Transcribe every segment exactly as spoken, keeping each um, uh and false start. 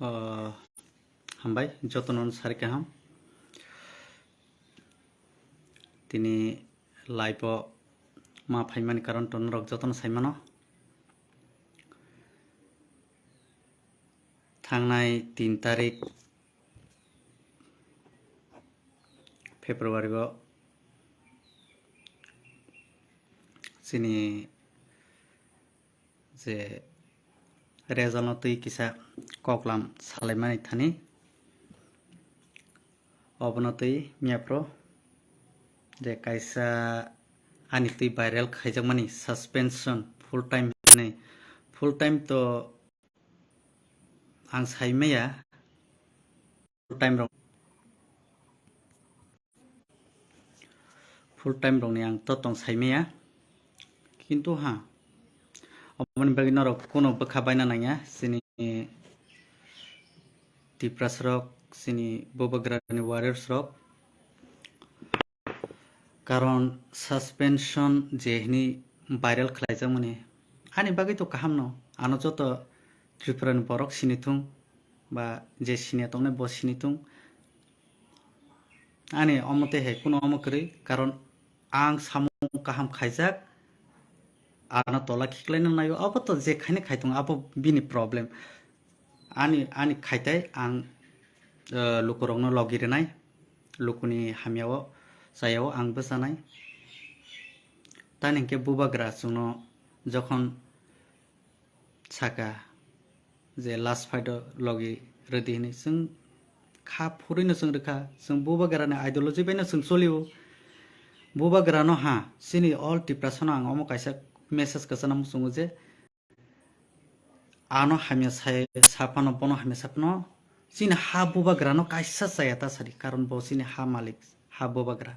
O, hambai, jotono sari kaham. Tini live o ma phaimani karon to norok jotono saimano. Thangnai tin tarik February o chini je result no twi kisa koklam salaimani thani. Obono twi miyaphro je kaisa ani twi viral khaijakmani suspension full time hinwi. Full time to ang saimaya. Full time rok, full time rokni ang to tong saimaya, kintu ha, oboni bagwi norok kuno bwkha baina nangya chini Tiprasa rok, chini Bubagrani warriors rok, karon suspension je hini viral khlaijak mani ani bagwi to kaham no, ano joto Tripura ni borok sini thung ba je sini tongnai bo sini thung. Ani omo tei hai kuno omo kwrwi, karon ang samung kaham khaijak, ano tola khiklaina naio, abo to je khaini khai tongo, abo bini problem. Ani, ani khaitai ang, eh, lukurokno logi rwnai, lukuni hamyao, chayao ang bwchanai. Tani hinkhe Bubagra chwngno jokhon saka je last fight o logi rwdi hinwi, chwng kha phurwino chwng rwkha, chwng Bubagrani ideology baino chwng cholio. Bubagrano ha, chini all Tiprasano ang omo kaisa message kwchana muchungo je ano hamya sai saphano, bono hamya saphano, chini ha Bubagrano kaisa chaya ta sadi, karon bo chini ha malik, ha Bubagra.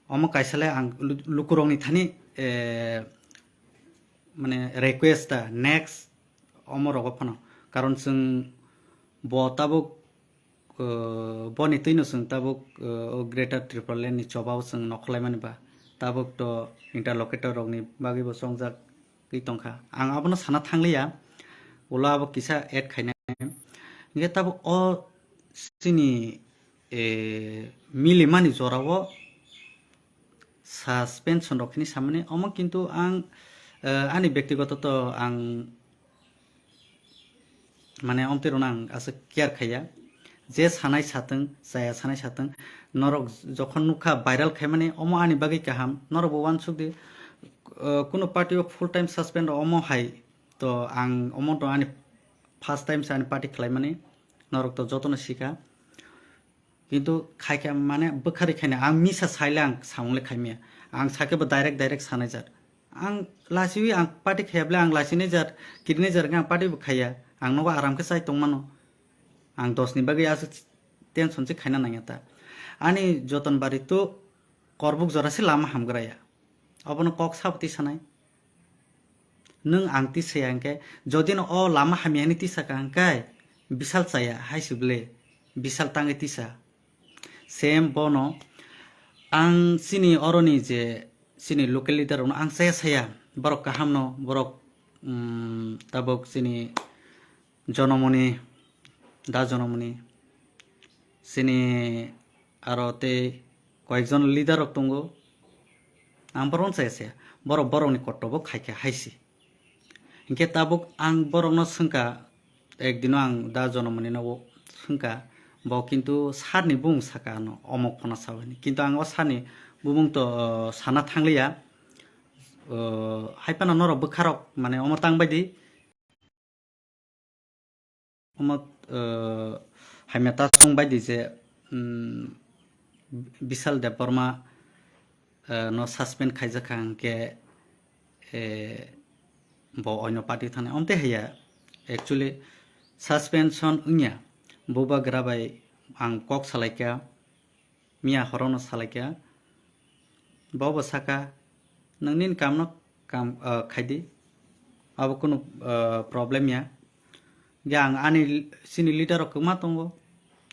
Omo kaisa le ang lu-, lukurokni thani, eh, mane request ta next omo rogo phano. Karon chwng bo tabuk, eh, boni twino chwng tabuk, eh, o Greater Tipraland ni chobao chwng nokhorlaimani ba. Tabuk to interlocutor rokni bagwi bo chongjak tongkha. Ang abono sana thangliya, ulo abo kisa add khainai. Hinkhe tabuk o chini, eh, milimani jorao suspension rok hini samani omo, kintu ang, eh, ani bektigoto to ang mane omtwi rwno ang aswk care khaiya. Je sanai satwng, chaya sanai satwng, norok jokhon nukha viral khaimani omo ani bagwi kaham, norok bo uansuk di, eh, kunu party o full time suspend rok omo hai to ang omo to ani first time se ani party khlaimani, norok to jotono sikha. Kintu khaikha mane bwkharwi khaina ang misa saile ang samung le khaimaya. Ang sakhe bo direct direct sanai jar. Ang lasiwi ang party khaya bole ang lasinai jar, kirinai jar ang party bo khaya. Ang nogo aram khe chai tongmano. Ang dos ni bagwi aswk tension se khaina nangya ta. Ani joton bari to korbuk jora se lama hamgraya. Obono kok sabo tisanai. Nwng ang tisaya hwnkhe, jodi no o lama hamya hwnwi tisaka hwnkhe, bisal chaya hai se bwle, bisal tangwi tisa. Same bono ang chini oroni je chini local leader rokno ang chaya saya, borok kaham no, borok, mm, tabuk chini Jonamoni, Da Jonamoni, chini aro tei koyekjon leader rok tongo. Ang borokno chaya saya, borok borokni kotorbo khaikha hai se. Hinkhe tabuk ang borokno swngkha, ekdino ang Da Jonamoni no swngkha, bo kintu sir ni bumung saka ano, omo khona sao hwnwi. Kintu ang o sir ni bumung to, uh, sana thangliya, uh, hai phano norok bwkharok mane omo tang bai di. Omo, eh, hamya ta chwng bai di je, mm, Bishal Debbarma, eh, no suspend khaijak kha hwnkhe, eh, bo oino party thanai. Omte haiya, actually, suspension wngya. Bubagra bai ang kok salaikha. Miya horono salaikha, bobo saka, "Nwng nini kamno kam, ah, khaidi, abo kunu, ah, problem ya." Ge ang ani chini leader rok kwma tongo,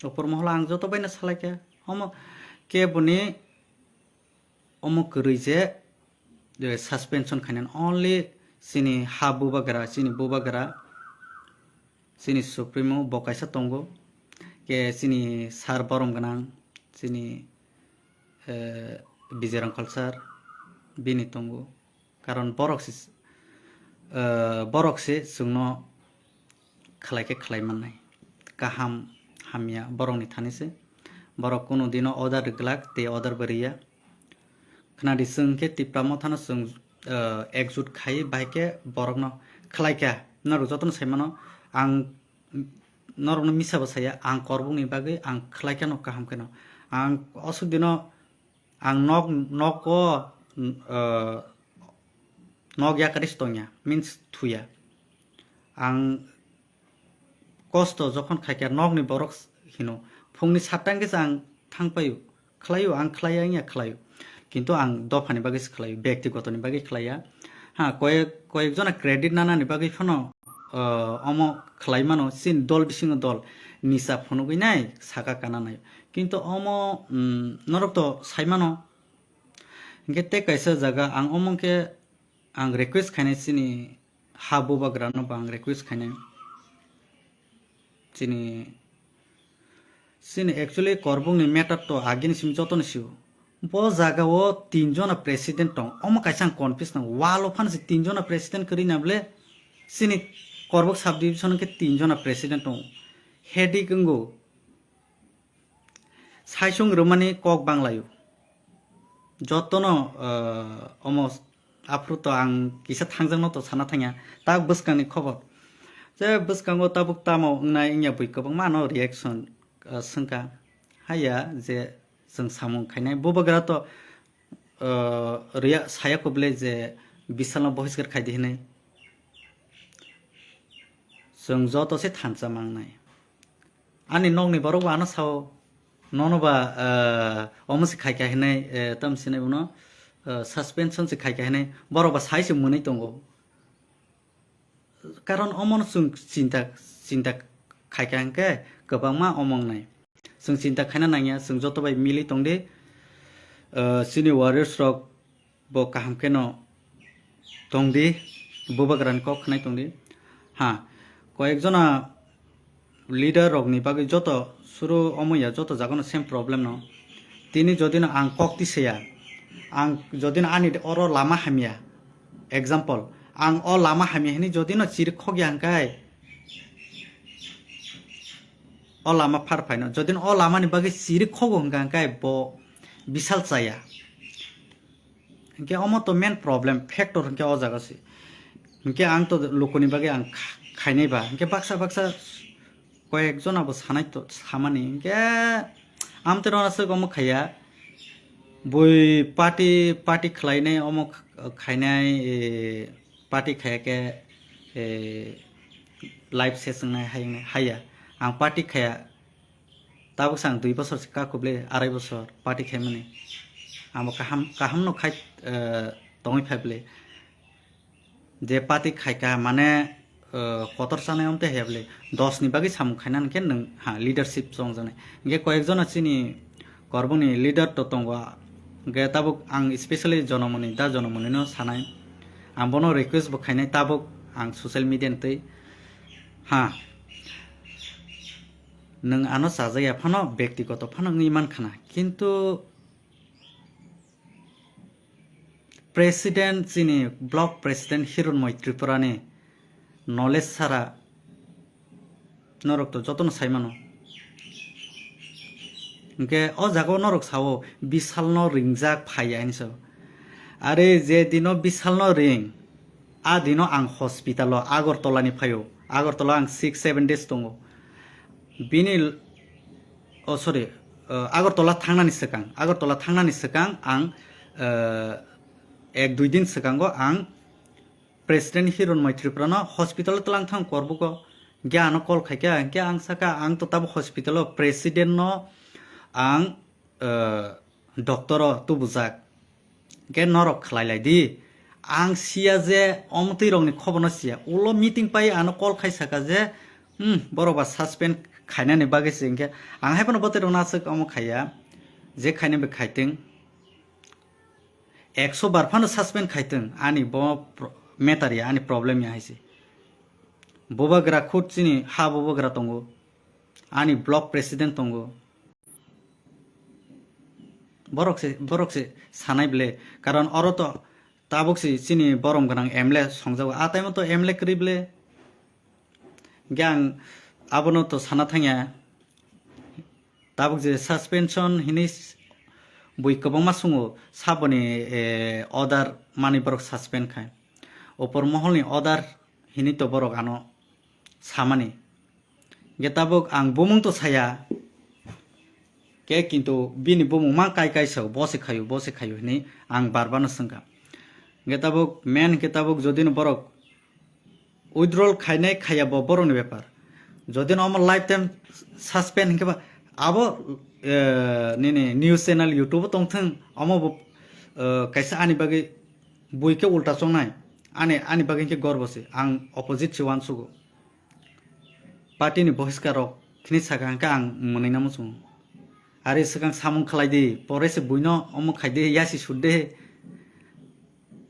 opor moholo ang joto baino salaikha, omo keboni omo kwrwi je, je suspension khainani only chini ha bubagra, chini bubagra, chini Supremo bo kaisa tongo, ke chini sir borom gwnang, chini, eh, Bijay Rangkhal sir bini tongo. Karon borok se, eh, borok se chwngno khlai khe khlai mannai. Kaham hamya borokni thani se. Borok kunu dino order rwglak tei order bo rwya. Khnadi chwng khe Tipra Mothano chwng, eh, ekjut khai bai khe borokno khlai kha. Norok jotono sai mano, ang norokno misa bo saya, ang Korbukni bagwi ang khlai kheno kaham kheno. Ang aswk dino ang nok, nok o, eh, nok yakari se tongya, means thuya. Ang kosto jokhon khaikha nokni borok hino, phungni satta hwnkhe se ang thangpaio, khlaio, ang khlaiya wngya khlaio. Kintu ang dophani bagwi se khlaio, bektigotoni bagwi khlaiya. Ha, koyek, koyek jona credit nanani bagwi phano, ah, omo khlai mano, chini dol bisingo dol nisa phunugwi nai saka kana nai. Kintu omo, mm, norok to sai mano. Hinkhe tei kaisa jaga ang omo khe ang request khainai chini ha bubagrano bo ang request khainai. Chini, chini actually Korbukni matter to agini simi jotono sio. Bo jaga o tin jona president tong. Omo kaisa ang confuse nang. Wall o phano se tin jona president kwrwi na bole. Chini Korbuk sub division khe tin jona president tong. Headache wngo. Saisung rwmani kok banglaio. Jotono, eh, omo aphuru to ang kisa thangjakno to sana thangya. Tak bwskangni khobor. Je bwskango tabuk tamo wngnai wngya bui kwbangma ano reaction, eh, swngkha. Haiya je chwng samung khainai. Bubagra to, eh, rwya saya kubule je Bishalno bohiskar khaidi hinwi. Chwng joto se thansa mangnai. Ani nokni borok bo ano sao, nono ba, eh, omo se khaikha hinwi, eh, tamo sinai bono, eh, suspension se khaikha hinwi borok ba sai se mwnwi tongo. Karon omono chwng chinta, chinta khaikha hinkhe kwbangma omo wngnai. Chwng chinta khaina nangya, chwng joto bai mili tongdi. Eh, chini warriors rok bo kaham kheno tongdi, bubagrani kok khnai tongdi. Ha, koyek jona leader rokni bagwi joto suru omo ya, joto jagano same problem no. Tini jodino ang kok tisaya, ang jodino ani oro lama hamya, example, ang o lama hamya hini jodino chiri khokya hwnkhe, o lama phar phaino, jodino o lamani bagwi chiri khogo hwnkha hwnkhe bo Bishal chaya. Hinkhe omo to main problem, factor hinkhe o jaga se. Hinkhe ang to lukuni bagwi ang kha-, khainai ba. Hinkhe baksa baksa koyek jona bo sanai to samani. Hinkhe amtwi rona swk omo khaiya. Bui party, party khlainai omo kh-, khainai, eh, party khaiya khe, eh, life se swngnai hai, haiya. Ang party khaiya. Tabuk sang dui bosor se kakuble, arai bosor party khaimani. Amo kaham, kaham no khai, eh, tongwi phaible. Je party khaika mane, eh, kotor chanai omte heble. Dos ni bagwi samung khaina hwnkhe nwng ha leadership chongjaknai. Hwnkhe koyek jona chini Korboni leader to tongo. Hwnkhe tabuk ang specially Jonomoni, da Jonomoni no sanai. Ang bono request bo khainai tabuk ang social media ni twi. Ha. Nwng ano chajakya phano, bektigoto phano wngwi mankhana, kintu president, chini block president Hironmoi Tripurani knowledge sara norok to jotono saimano. Hinkhe o jaga o norok sao Bishalno ringjak phaiya hinwi sao. Are je dino Bishalno ring, a dino ang hospital o Agartala ni phaio. Agartala ang six seven days tongo. Bini, oh, sorry, uh, Agartala thangnani swkang, Agartala thangnani swkang ang, uh, ek dui din swkango ang President Hironmoi Tripura no hospital o twlang thang Korbugo. Ge ano call khaikha, hingke ang saka, ang to tabo hospital o president no ang, uh, doctor o tubujak. Hingke norok khlai lai di. Ang siya je omtwi rokni khobor no siya. Ulo meeting pai ano call khai saka je, hmm, borok ba suspend khainani bagwi se hingke ang hai phano bwtwi rokno aswk omo khaiya. Je khaina bai khaitwng. Ekso bar phano suspend khaitwng. Ani bo pro-, matter ya, ani problem ya hai se. Bubagra khud chini ha bubagra tongo, ani block president tongo. Borok se, borok se sanai ble, karon oro to tabuk si chini borom gwnang M L A songjago, a taimo to M L A kwrwi ble. Hingke ang abono to sana thangya. Tabuk je suspension hini s-, bui kwbangma sungo saboni, eh, order mani borok suspend khai. Opor moholni order hini to borok ano samani. Hingke tabuk ang bumung to saya. Ke kintu bini bumung ma kai kai sao, bo se khayo, bo se khayo hini ang bar bar no swngkha. Hingke tabuk main hingke tabuk jodi no borok withdrawal khainai khaiya bo borokni bepar. Jodi no omo lifetime suspend hinkhe ba abo, eh, nini news channel YouTube o tongthwng, omo bo, eh, kaisa ani bagwi bui khe ulta chongnai. Ani, ani bagwi hinkhe gorbo se. Ang opposite se uansugo. Party ni bohiskar rok khini saka hinkhe ang mwnwi na muchungo. Ari swkang samung khlai di, pore se buino omo khai di, yasi sut de.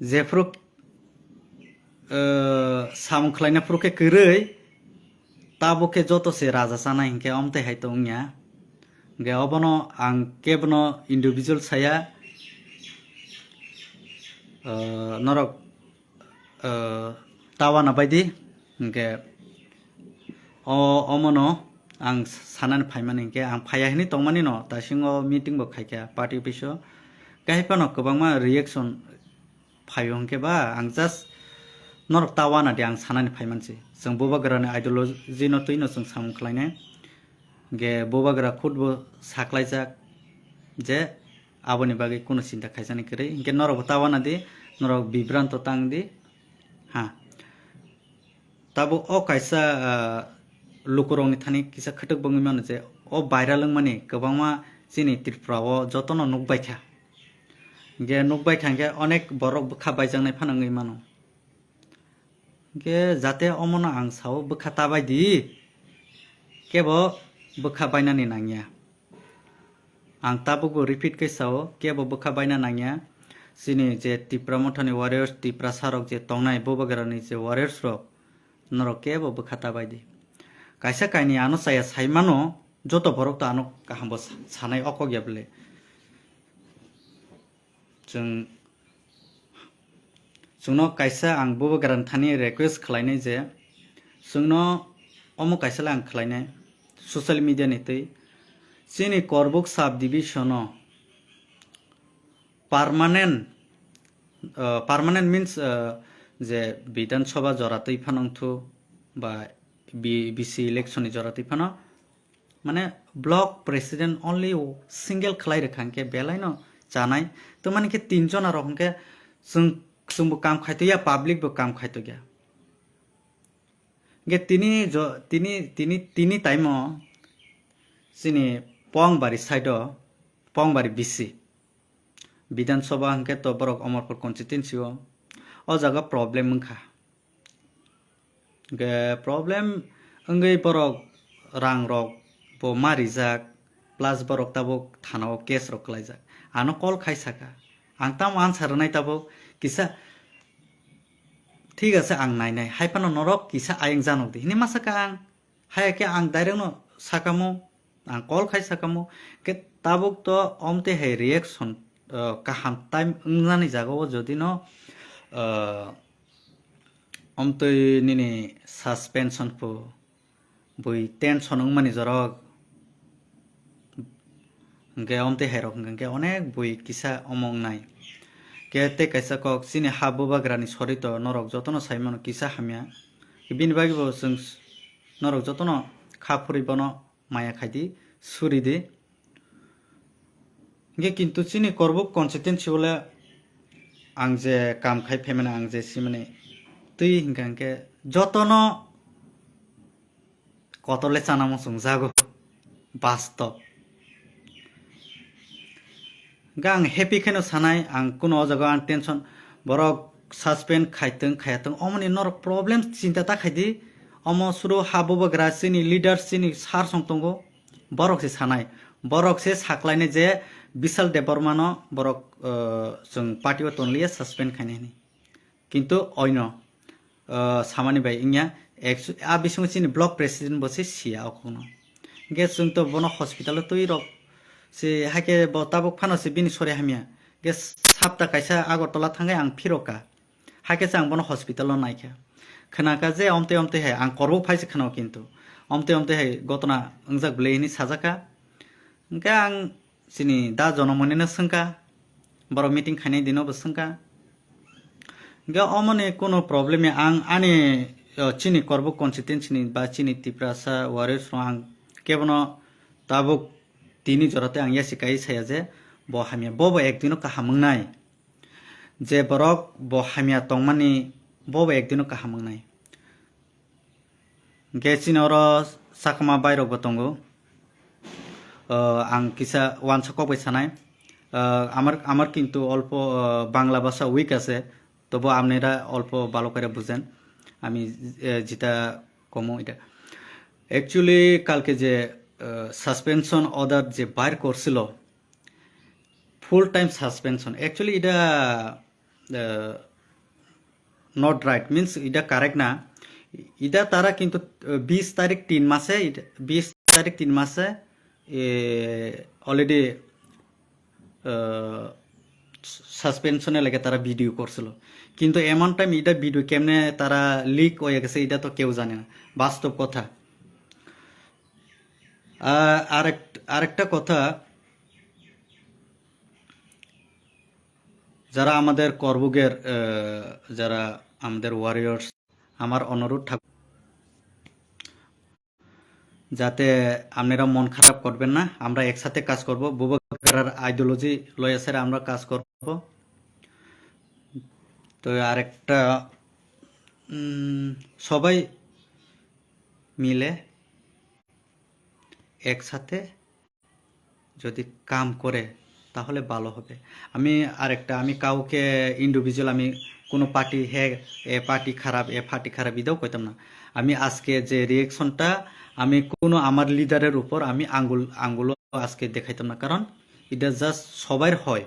Jephuru, eh, samung khlaina phuru khe kwrwi, tabuk khe joto se raja chanai hinkhe omtwi hai to wngya. Hingkhe obono ang kebono individual saya, eh, norok, eh, tawana baidi, hingkhe o, omono ang sanani phaimani hinkhe ang phaiya hinwi tongmani no, dasingo meeting bo khaikha party office o, khe hai phano kwbangma reaction phaio hinkhe ba, ang just norok ta wana di ang sanani phaimansi. Chwng bubagrani ideology no twi no chwng samung khlainai. Hingkhe bubagra khud bo saklaijak je aboni bagwi kunu chinta khaisani kwrwi. Hingkhe norok bo ta wana di, norok bibranto tang di. Ha. Tabuk o kaisa, ah, lukurokni thani kisa khwtwk bwngwi mano je o viral wngmani kwbangma chini Tripura o jotono nukbaikha. Hingkhe nukbaikha hingkhe onek borok bwkha baijaknai phano wngwi mano. Hingkhe jate omono ang sao bwkha ta bai di, kebo bwkha bainani nangya. Ang tabukbo repeat khe sao, kebo bwkha baina nangya. Chini je Tipra Mothani warriors, Tiprasa rok je tongnai, bubagrani je warriors rok, norok kebo bwkha ta bai di. Kaisa kainwi ano chaya sai mano, joto borok to ano kaham bo sa-, sanai o kok ya bwle. Chwng, chwngno kaisa ang bubagrani thani request khlainai je, chwngno omo kaisa le ang khlainai social media ni twi, chini Korbuk sub division o permanent, uh, permanent means, uh, je Bidhan Sabha jora twi phano wngthu ba B-, B C election ni jora twi phano, mane block president only single khlai rwkha hwnkhe belai no chanai. To mani khe tin jona rok hwnkhe chwng, chwngbo kam khaitokya, public bo kam khaitokya. Hwnkhe tini jo-, tini, tini, tini time o chini Pongbari side o, Pongbari B C, Bidhan Sabha hwnkhe to borok Amarpur constituency o, o jaga problem wngkha. Hwnkhe problem wngwi borok rang rok bo ma rijak, plus borok tabuk thana o case rok kwlaijak. Ano call khai saka, ang tamo answer rwnai tabuk kisa, thik ase ang nainai, hai phano norok kisa ayang janok di hinwi ma saka ang. Hai khe ang direct no sakamo, ang call khai sakamo, khe tabuk to omtwi hai reaction, uh, kaham time wngnani jaga o jodi no, uh, omtwi nini suspension pho bui tension wngmani jorok. Hwnkhe omtwi hairok hwnkhe onek bui kisa omo wngnai. Khe tei kaisa kok chini ha bubagrani sorito norok jotono sai mano kisa hamya. Bini bagwi bo chwng s-, norok jotono kha phurwi bono maya khai di, suri di. Hwnkhe kintu chini Korbuk constituency o le ang je kam khai phaimani, ang je simani twi hwnkha hwnkhe jotono kotor le chana muchung jago, bastob. Hwnkhe ang happy kheno sanai, ang kuno o jaga ang tension, borok suspend khaitwng khayatwng, omoni norok problem chinta ta khaidi, omo suru ha bubagra chini leader chini sir song tongo, borok se sanai, borok se saklainai je Bishal Debbarma no borok, uh, chwng party o tonliya suspend khainai hinwi. Kintu oino, uh, samani bai wngya, Actu-, a bisingo chini block president bo se siya o kokno. Hwnkhe chwng to bono hospital o twi rok se, haikhe bo tabuk phano se bini sori hamya. Hwnkhe sapta kaisa Agartala thangkhe ang phirokha. Haikhe se ang bono hospital o naikha. Khwnakha je omtwi omtwi hai, ang korbo phaise khwnao kintu. Omtwi omtwi hai gotona wngjak bwlwi hwnwi sajakha. Hwnkhe ang chini da Jonomonino swngkha, borok meeting khainai dino bo swngkha. Hwnkhe omoni kuno problem ya, ang ani, o, chini Korbo constituency ni ba chini Tiprasa warriors rok ang kebono tabuk tini jora tei ang yasi kai saya je bo hamya, bo bo ek dino kaham wngnai. Je borok bo hamya tongmani bo bo ek dino kaham wngnai. Hwnkhe chini oro sakma bairokbo tongo. Ah, ang kisa uansa kok bai sanai. Ah, আমার, আমার কিন্তু অল্প, ah, বাংলা ভাষা weak আছে, তবু আপনারা অল্প ভালো করে বুঝেন। আমি, eh, যেটা কমো এটা। Actually কালকে যে, ah, suspension order যে বাইর করছিল, full time suspension। Actually এটা, ah, not right, means এটা correct না। এটা তারা কিন্তু, আহ, বিশ তারিখ তিন মাসে, এটা বিশ তারিখ তিন মাসে, এ, already, আহ, suspension এ লাগে তারা ভিডিও করছিল। কিন্তু এমন টাইম এটা ভিডিও কেমনে তারা লিক হয়ে গেছে, এটা তো কেউ জানে না, বাস্তব কথা। আহ, আরেক-, আরেকটা কথা, যারা আমাদের করবুগের, আহ, যারা আমাদের ওয়ারিয়র্স, আমার অনুরোধ থাকবে, যাতে আপনারা মন খারাপ করবেন না, আমরা একসাথে কাজ করব। বুবাকার আইডিওলজি লয়া স্যার আমরা কাজ করব। তো আরেকটা, উম, সবাই মিলে একসাথে যদি কাম করে তাহলে ভালো হবে। আমি আরেকটা, আমি কাউকে ইন্ডিভিজুয়াল, আমি কোনো পার্টি, হে এ পার্টি খারাপ, এ পার্টি খারাপ, এটাও কইতাম না। আমি আজকে যে রিয়েকশনটা, আমি কোনো আমার লিডারের উপর আমি আঙ্গুল, আঙ্গুলও আজকে দেখাইতাম না, কারণ এটা জাস্ট সবার হয়।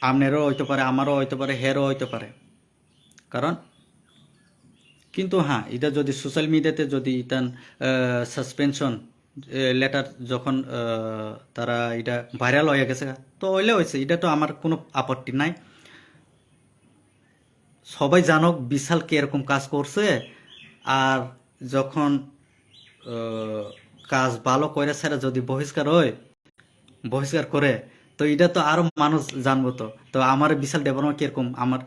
আপনারও হইতে পারে, আমারও হইতে পারে, হেরও হইতে পারে। কারণ কিন্তু হ্যাঁ, এটা যদি সোশ্যাল মিডিয়াতে যদি ইতান, আহ, সাসপেনশন, এ, লেটার যখন, আহ, তারা এটা ভাইরাল হয়ে গেছে, তো হইলে হয়েছে, এটা তো আমার কোনো আপত্তি নাই। সবাই জানুক বিশাল কিরকম কাজ করছে। আর যখন, আহ, কাজ ভালো করে সেটা যদি বহিষ্কার হয়, বহিষ্কার করে, তো এটা তো আরো মানুষ জানবো তো। তো আমার বিশাল ডেভেলপমেন্ট কিরকম, আমার,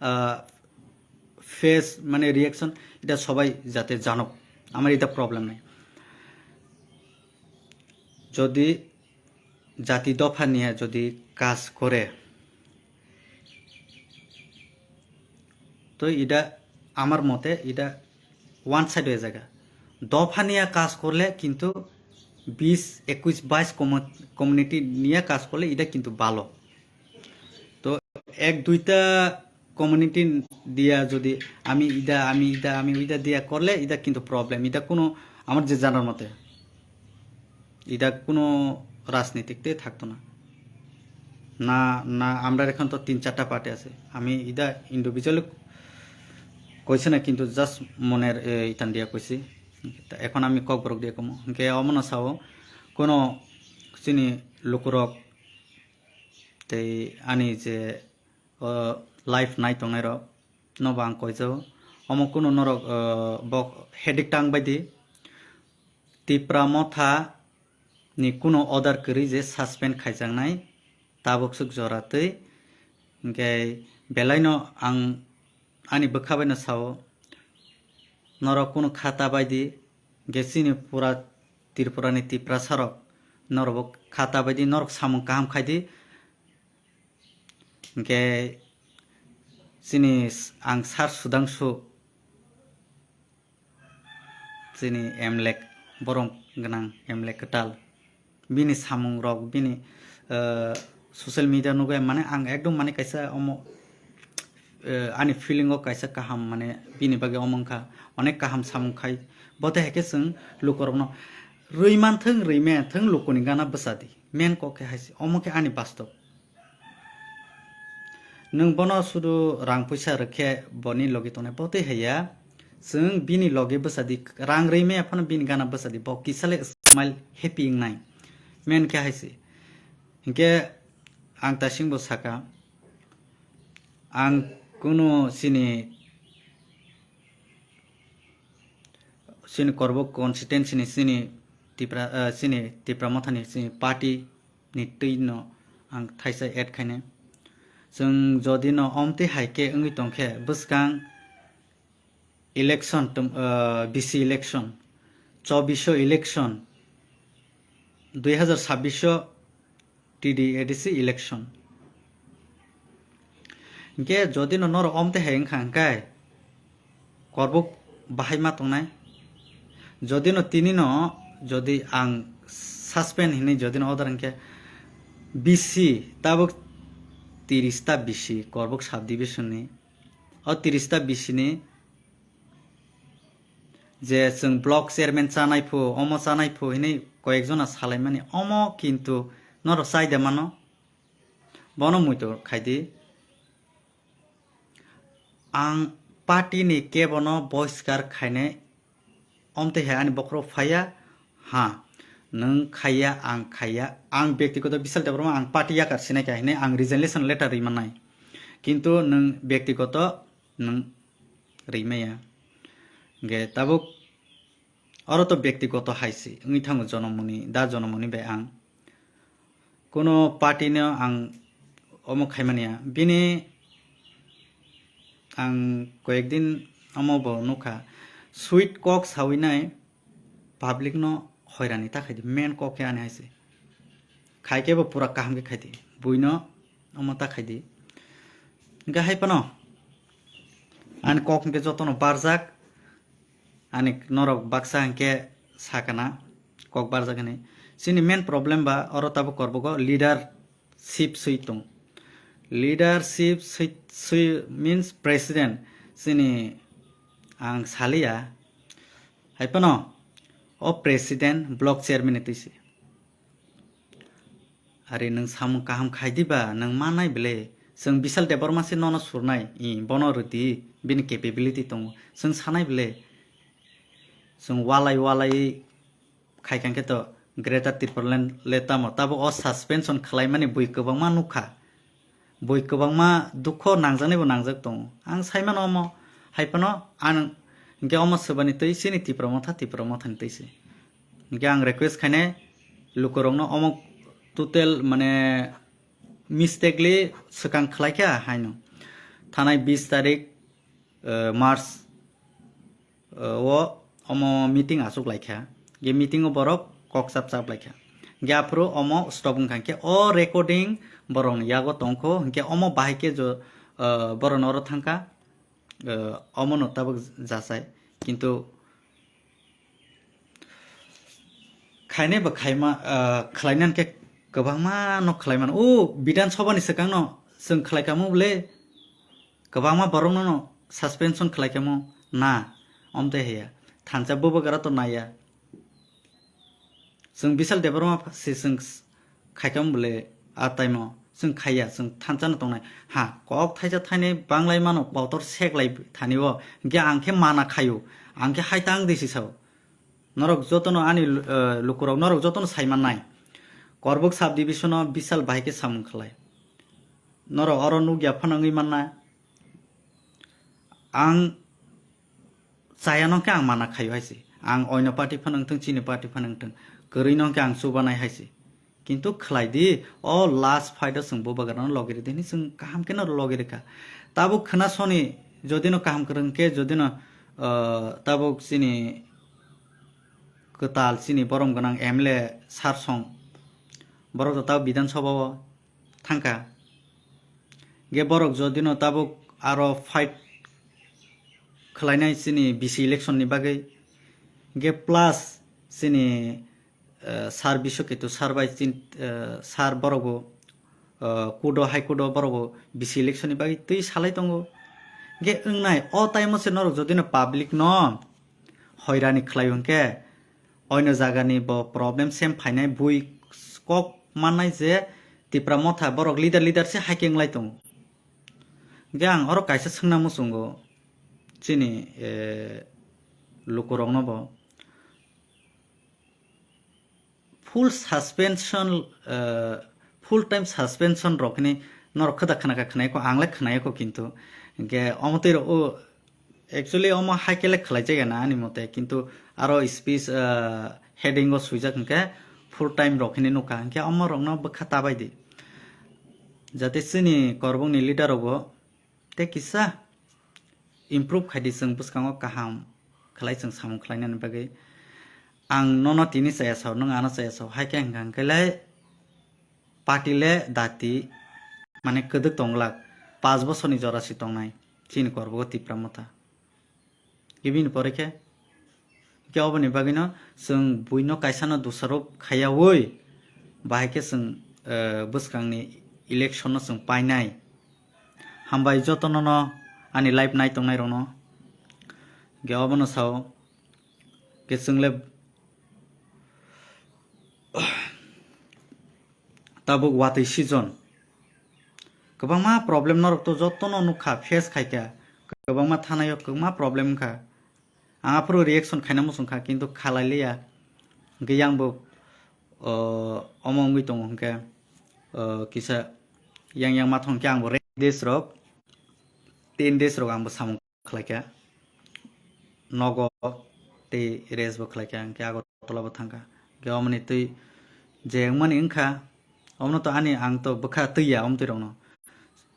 আহ, ফেস মানে রিয়াকশন, এটা সবাই যাতে জানুক, আমার এটা প্রবলেম নেই। যদি জাতি দফা নিয়ে যদি কাজ করে, তো এটা আমার মতে এটা ওয়ান সাইড হয়ে যায়। দফা নিয়ে কাজ করলে কিন্তু বিশ, একুশ, বাইশ কমিউনিটি নিয়ে কাজ করলে এটা কিন্তু ভালো। তো এক দুইটা কমিউনিটি দিয়া যদি আমি ইদা, আমি ইদা, আমি ইদা দিয়া করলে এটা কিন্তু প্রবলেম। এটা কোনো, আমার যে জানার মতে, এটা কোনো রাজনীতিতে থাকতো না। না, না, আমরা এখন তো তিন চারটা পার্টি আছে। আমি এটা ইন্ডিভিজুয়ালি কইছি না, কিন্তু জাস্ট মনের, এ, ইতান দিয়া কইছি। তা এখন আমি ককবরক দিয়া কমো। হংকে অমনো সাও, কোনো চিনি লোকরক, তেই আনি যে, ও, লাইফ নাই tongnai rok, nobo ang koijago. Omo kunu norok, o, bok hedik tang bai di. Tipra Motha ni kunu order kwrwi je suspend khaijaknai tabuk swk jora twi. Hwnkhe belai no ang ani bwkha bai no sao, norok kunu kha ta bai di, hwnkhe chini pura Tripura ni Tiprasa rok norok bo kha ta bai di, norok samung kaham khai di. Hwnkhe chini s-, ang Sir Sudhangshu, chini M L A, borom gwnang M L A kwtal, bini samung rok, bini, eh, social media nugwi mane ang ekdom mane kaisa omo, eh, ani feeling o kaisa kaham mane bini bagwi omo wngkha, onek kaham samung khai. Bo tei hai khe chwng lukurokno rwi manthwng, rwi manthwng lukuni gana bwsa di, main kok khe hai se, omo khe ani bastob. Nwng bono sudu rang puisa rwkhe boni logi tongnai, bo tei haiya. Chwng bini loge bwsadi, rang rwi maya phano bini gana bwsadi, bo kisale smile happy wngnai. Men khe hai se. Hinkhe ang tasingbo saka, ang kunu chini, chini Korbuk constituency ni chini Tipra, ah, chini Tipra Motha ni chini party ni twi no ang thaisa add khainai. Chwng jodi no omtwi hai khe wngwi tong khe, bwskang election, tum-, ah, B C election, chobbish election, dui hazar sabbish T D A D C election. Hinkhe jodi no norok omtwi hai wngkha hinkhe, Korbuk bahai ma tongnai. Jodi no tini no, jodi ang suspend hinwi jodi no order hinkhe, B C tabuk tiris ta B C Korbuk subdivision ni. O tiris ta B C ni je chwng block chairman chanai phu, omo chanai phu hinwi koyek jona salaimani, omo kintu norok chai de mano. Bono muitu khai di. Ang party ni kebo no boiskar khainai, omtwi hai ani bokhorok phaiya, ha, nwng khaiya, ang khaiya, ang byaktigoto Bishal Debbarma ang party yakar sinai kha hinwi ang resignation letter rwi mannai. Kintu nwng byaktigoto nwng rwi maya. Hinkhe tabuk oro to byaktigoto hai se wngwi thango jonomoni, da jonomoni bai ang. Kuno party no ang omo khaimani ya. Bini ang koyek din omo bo nukha. Sweet kok sawi nai public no hoirani ta khai di. Main kok khe ani hai se. Khai khe bo pura kaham khe khai di. Bui no omo ta khai di. Hinkhe hai phano ani kok hinkhe jotono barjak. Ani norok baksa hinkhe sakana kok barjak hinwi. Chini main problem ba oro tabuk Korbugo leadership swi tong. Leadership swi, swi means president. Chini ang saliya. Hai phano o president block chairman ni twi se. Ari nwng samung kaham khai di ba, nwng manai bele. Chwng Bishal Debbarma se nono surnai, i, bono rwdi, bini capability tongo. Chwng sanai bele. Chwng walai walai khai kang khe to Greater Tipraland le tamo, tabo o suspension khlaimani bui kwbangma nukha. Bui kwbangma dukho nangjaknai bo nangjak tongo. Ang sai mano omo, hai phano ang hinkhe omo swbani twi chini Tipra Motha, Tipra Motha ni twi se. Hinkhe ang request khainai lukurokno omo total mane mistakenly swkang khlai kha haino. Thanai bis tarik, eh, March, eh, o omo meeting achuk lai kha. Ge meeting o borok kok chap chap lai kha. Ge aphuru omo stop wng kha. Hinkhe o recording borokni yago tong kho. Hinkhe omo bahai khe jo, eh, borokno oro thang kha. Eh, omono tabuk jasai. Kintu khainai bo khaima, ah, khlainani khe kwbangma no khlai mano. O Bidhan Sabha ni swkang no chwng khlai kamo bole, kwbangma borok no, no suspension khlai kamo na, omte heya. Thansa bubagra to naiya. Chwng Bishal Debbarma se chwng s-, khaikam bole a time o chwng khaiya, chwng thansa no tongnai. Ha, kok thaisa thainai banglai mano, kotor seklai thani o, hinkhe ang khe mana khaio, ang khe hai tang di si sao. Norok jotono ani, eh, lukurok norok jotono sai mannai. Korbuk subdivision o Bishal bahai khe samung khlai. Norok oro nukya phano wngwi manna. Ang chaya no khe ang mana khaio hai se. Ang oino party phano wngthung, chini party phano wngthung. Kwrwi no khe ang chubanai hai se. Kintu khlai di, o last fight o chwng bubagra no logi rwdi hinwi chwng kaham khe no logi rwkha. Tabuk khwna soni jodi no kaham kwrwng khe, jodi no, ah, tabuk chini kwtal chini borom gwnang M L A sar song, borok to tabuk Bidhan Sabha o thangkha. Ge borok jodi no tabuk aro fight khlainai chini B C election ni bagwi. Ge plus chini, eh, sar Biswaketu sar bai chin-, eh, sar borok bo, eh, court o, High Court o borok bo B C election ni bagwi twi salai tongo. Ge wngnai o time o se norok jodi no public no hoirani khlai hwnkhe, oino jagani bo problem sem phainai bui kok mannai je Tipra Motha borok leader leader se hai khe wnglai tongo. Hingke ang oro kaisa swngna muchungo, chini, eh, lukurokno bo full suspension, eh, full time suspension rok hini norok khwda khna kha khnaiko, ang le khnaiko kintu. Hingke omo twi rok o, actually omo haikhe le khwlaijak ya na ani mote, kintu aro speech, eh, heading o swijak hingke full time rok hini nukha, hingke omo rokno bwkha ta bai di. Jate chini korbokni leader rok bo tei kisa improve khaidi, chwng bwskango kaham khlai chwng samung khlainani bagwi. Ang nono tini chaya sao, nwng ano chaya sao, hai khe hwnkha hwnkhe le party le dati, mane kwdwk tong glak, paanch bosorni jora se tongnai chini korbogo Tipra Motha. Ibini pore khe Hingke oboni bagwino chwng buino kaisano dosarop khaiyaui, bahai khe chwng, eh, bwskangni election no chwng painai. Hambai jotono no ani live nai tongnai rokno. Hingke obono sao, hingke chwng le tabuk watwi season. Kwbangma problem norok to jotono nukha, face khaikha. Kwbangma thanaio kwbangma problem wngkha. Ang aphuru reaction khaina muchungkha, kintu khalai liya. Hwnkhe yang bo, o, omo wngwi tongo hwnkhe, o, kisa yang yang ma thong khe ang bo rest days rok, ten days rok ang bo samung khlaikha. Nogo tei rest bo khlaikha, hwnkhe Agartala bo thangkha. Hwnkhe omoni twi je wngmani wngkha, omono to ani ang to bwkha twi ya, omtwi rokno.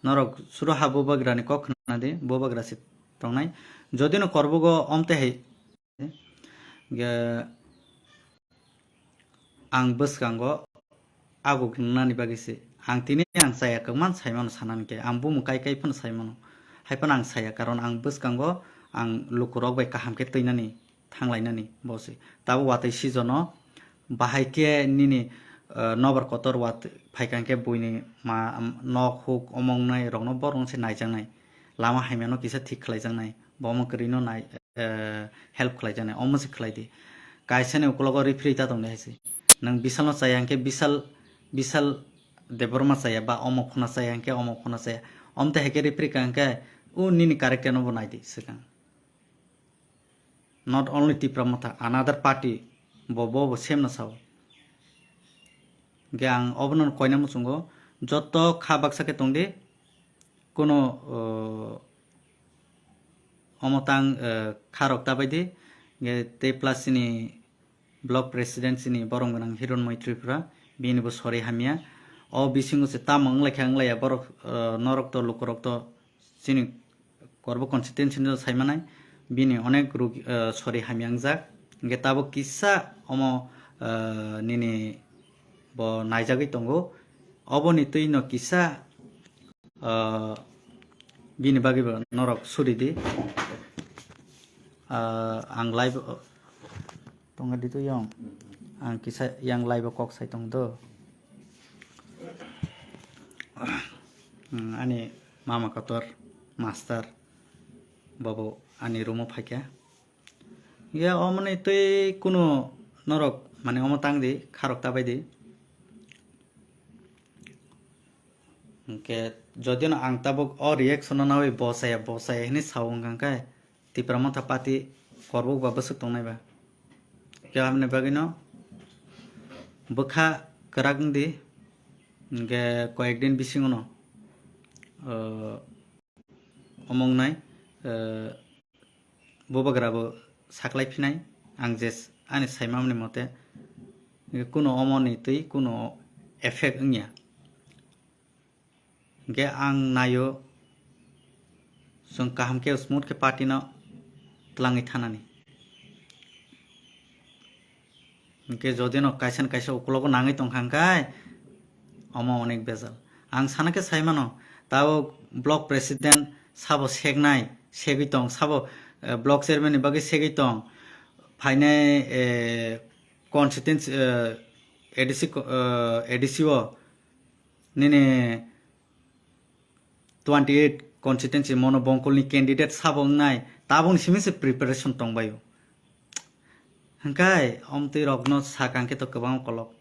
Norok suro ha bubagrani kok khna di, bubagra se tongnai. Jodi no korbugo omte hai, hwnkhe ang bwskango aguk nani bagwi se. Ang tini ang chaya kwkma sai mano sanani khe. Ang bumung kai kai phano sai mano. Hai phano ang saya, karon ang bwskango ang lukurok bai kaham khe twinani, thanglainani bo se. Tabuk watwi season o bahai khe nini, eh, nobar kotor wat phaikha khe buini ma, nok huk omong nai rokno borok se naijaknai. Lama hamya no kisa thik khlaijaknai. Bo omo kwrwi no nai, eh, help khlaijaknai, omo se khlai di. Kaisa ni ukulogo referee ta tong de hai se. Nwng Bisal no chaya hwnkhe Bisal, Bisal Debbarma chaya ba omo khuna chaya hwnkhe omo khuna chaya. Omte hai khe referee ka hwnkhe o nini character no bo nai di swkang. Not only Tipra Motha, another party bo, bo, bo same no sao. Hwnkhe ang obono koina muchungo, joto kha baksa khe tong di, kuno, o, omo tang, eh, kha rok ta bai di, hwnkhe tei plus chini block president chini borom gwnang Hironmoi Tripura, bini bo sori hamya. O bisingo se tamo wng lai kha wng lai ya borok, eh, norok to lukurok to chini korbo constituency no sai manai, bini onek ruk, eh, sori hamya wngjak. Hwnkhe tabuk kisa omo, eh, nini bo naijagwi tongo. Oboni twi no kisa, eh, bini bagwi bo norok suri di. Eh, ang live, Tongga di tu yong. Ang kisa yang live o kok sai tong do. Hmm, ani mama kotor, master, bobo ani room o phaikha. Ya, omoni twi kuno norok, mane omo tang di, kharok ta bai di. Hwnkhe, jodi no ang tabuk o reaction no nawi bo chaya, bo chaya hinwi sao wngkha khe, Tipra Motha Party korbuk ba bwswk tongnai ba. Khe aboni bagwi no bwkha kwrak wng di, hwnkhe koyek din bisingo no, o, omo wngnai, o, bubagra bo saklai phinai, ang je ani saimani mote, kuno omoni twi kuno effect wngya. Hwnkhe ang naio, chwng kaham khe smooth khe party no twlangwi thanani. Hwnkhe jodi no kaisa na kaisa ukulogo nangwi tongkha hwnkhe, omo onek bejal. Ang sana khe sai mano, tabuk block president sabo seknai, segwi tong, sabo, eh, block chairman ni bagwi segwi tong, phainai, eh, constituency, eh, A D C co-, eh, A D C o nini twenty eight constituency mono bongkolni candidate sabo wngnai, tabukni simi se preparation tongbaio. Hwnkhe omtwi rokno sakang khe to kwbangma kolok.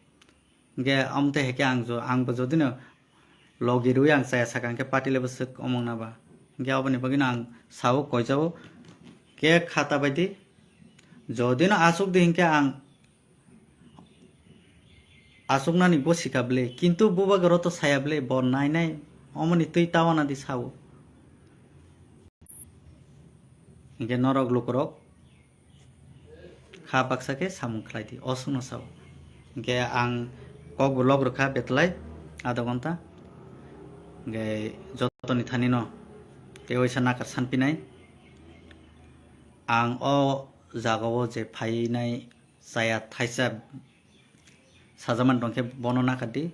Hwnkhe omtwi hai khe ang jo-, angbo jodino logi rwi ang chaya sakang khe party le bwswk omong na ba. Hwnkhe aboni bagwino ang sao koijao, Khe kha ta bai di. Jodi no asuk di hinkhe ang asuknani bo sikha bwle, kintu bubagra to saya bwle, bo nai nai omoni twi tawana di sao. Hinkhe norok lukurok kha baksa khe samung khlai di, osukno sao. Hinkhe ang kok bo lok rwkha betlai adha ghonta. Hinkhe jotoni thani no tei waisa nakar sanpinai. Ang o jagao je phainai chaya thaisa sajaman tongkhe bono nakar di.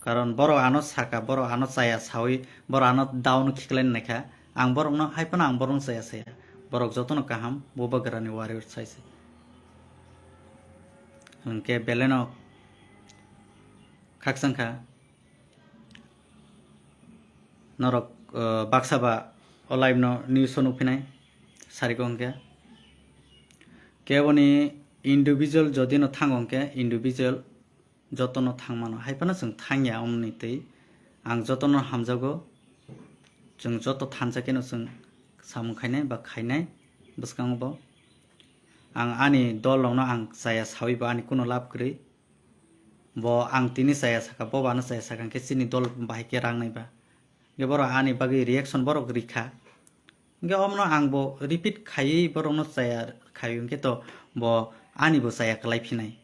Karon borok ano saka, borok ano chaya sawi, borok ano down khiklai naikha. Ang borokno, hai phano ang borokno chaya saya. Borok jotono kaham, bubagrani warrior saisa. Hinkhe beleno khakchangkha. Norok, uh, baksa ba o live no news o nukphinai, sariko hinkhe. Keboni individual jodi no thango hinkhe individual jotono thangmano. Hai phano chwng thangya omoni twi. Ang jotono hamjago. Chwng joto thansa kheno chwng samung khainai ba khainai bwskango bo. Ang ani dol rokno ang chaya sawi ba ani kuno lab kwrwi. Bo ang tini chaya saka, bo bo ano chaya saka, hinkhe chini dol bahai khe rang nai ba. Hinkhe borok ani bagwi reaction borok rikha. Hinkhe omono ang bo repeat khaiwi borokno chaya khaio, hinkhe to bo ani bo chaya kwlai phinai.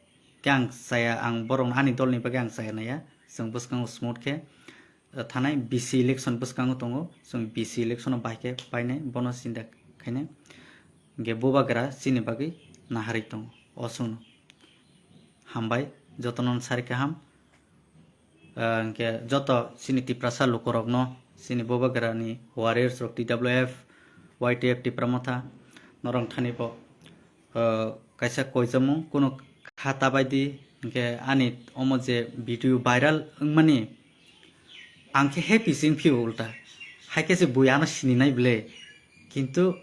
Khe ang chaya, ang borokno ani dolni bagwi ang chaya naiya. Chwng bwskango smooth khe, eh, thanai B C election bwskango tongo. Chwng B C election o bahai khe painai, bono sinda khainai. Hinkhe bubagra chini bagwi naharwi tongo. O chwngno. Hambai, jotono sari kaham. Ah, hinkhe joto chini Tiprasa lukurokno, chini bubagrani warriors rok T W F, Y T F Tipra Motha, norok thani bo, ah, kaisa koijamung, kuno kha ta bai di, hinkhe ani omo je video viral wngmani, ang khe happy se wngphio ulta. Hai khe se bui ano sininai bwle, kintu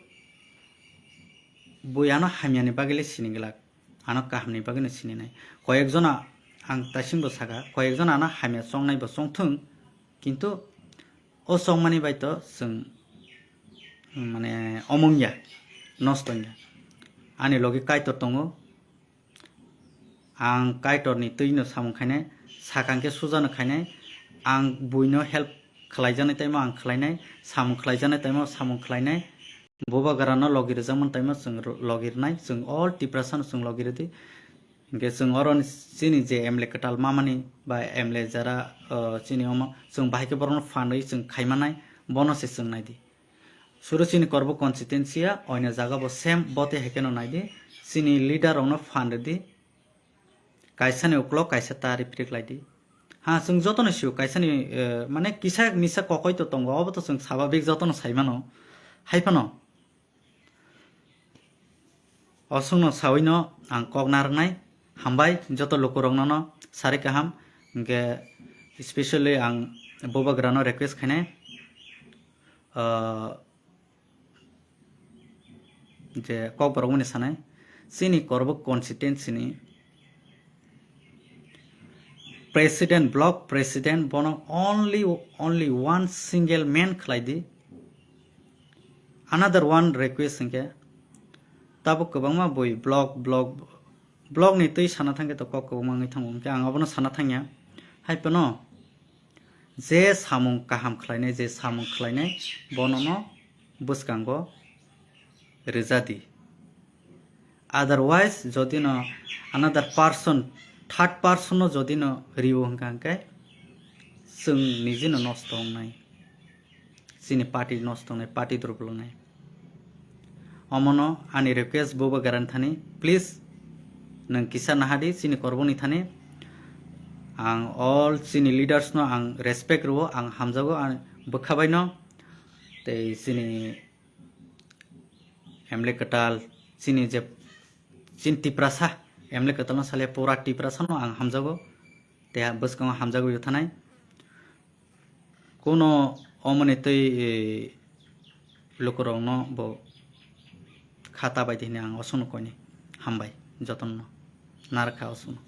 bui ano hamyani bagwi le sini glak. Ano kahamni bagwino sininai. Koyekjona ang taisingbo saka, koyekjona ano hamya chongnaibo chongthwng, kintu o chongmani bai to chwng, mane, omong ya, nosto wngya. Ani logi Kaitor tongo, ang Kaitorni twino samung khainai, sakang khe sujano khainai, ang buino help khlaijaknai taimo ang khlainai, samung khlaijaknai taimo samung khlainai. Bubagrano logi rwjakmani taimo chwng ro-, logi rwnai, chwng all Tiprasano chwng logi rwdi. Hinkhe chwng oro chini je M L A kwtal mamani ba M L A jara, o, chini omo chwng bahai khe borokno phan rwi chwng khaimanai, bono se chwng naidi. Suru chini Korbo constituency ya, oino jaga bo same bote hai kheno naidi. Chini leader rokno phan rwdi. Kaisani uklok kaisa ta riprik laidi. Ha, chwng jotono sio kaisani, eh, mane kisa misa kokoi to tongo, obo to chwng sababik jotono saimano. Hai phano. O chwngno sawino ang kok narwknai. Hambai joto lukurokno no sari kaham. Hinkhe specially ang bubagrano request khainai. Ah, je kokborok mani sanai, chini Korbo constituency ni president, block president, bono only, only one single man khlai di. Another one request hinkhe, tabuk kwbangma bui block, block, block ni twi sana thangkhe to kok kwbangma wngwi thango, hinkhe ang abono sana thangya. Hai phano je samung kaham khlainai, je samung khlainai, bonono bwskango rwja di. Otherwise, jodi no another person, third person no jodi no riwo hwnkha hwnkhe, chwng niji no nosto wngnai. Chini party nosto wngnai, party durbolnai. Omono ani request bubagrani thani, please, nwng kisa nahadi chini Korboni thani. Ang all chini leaders no ang respect rwo, ang hamjago, ang bwkha bai no. Tei chini M L A kwtal, chini je, chini Tiprasa, M L A kwtal no salia pura Tiprasa no ang hamjago. Tei bwskango hamjagwi thanai. Kuno omoni twi, eh, lukurokno bo kha ta bai di hwnwi ang osukno koini. Hambai jotono narwkha osukno.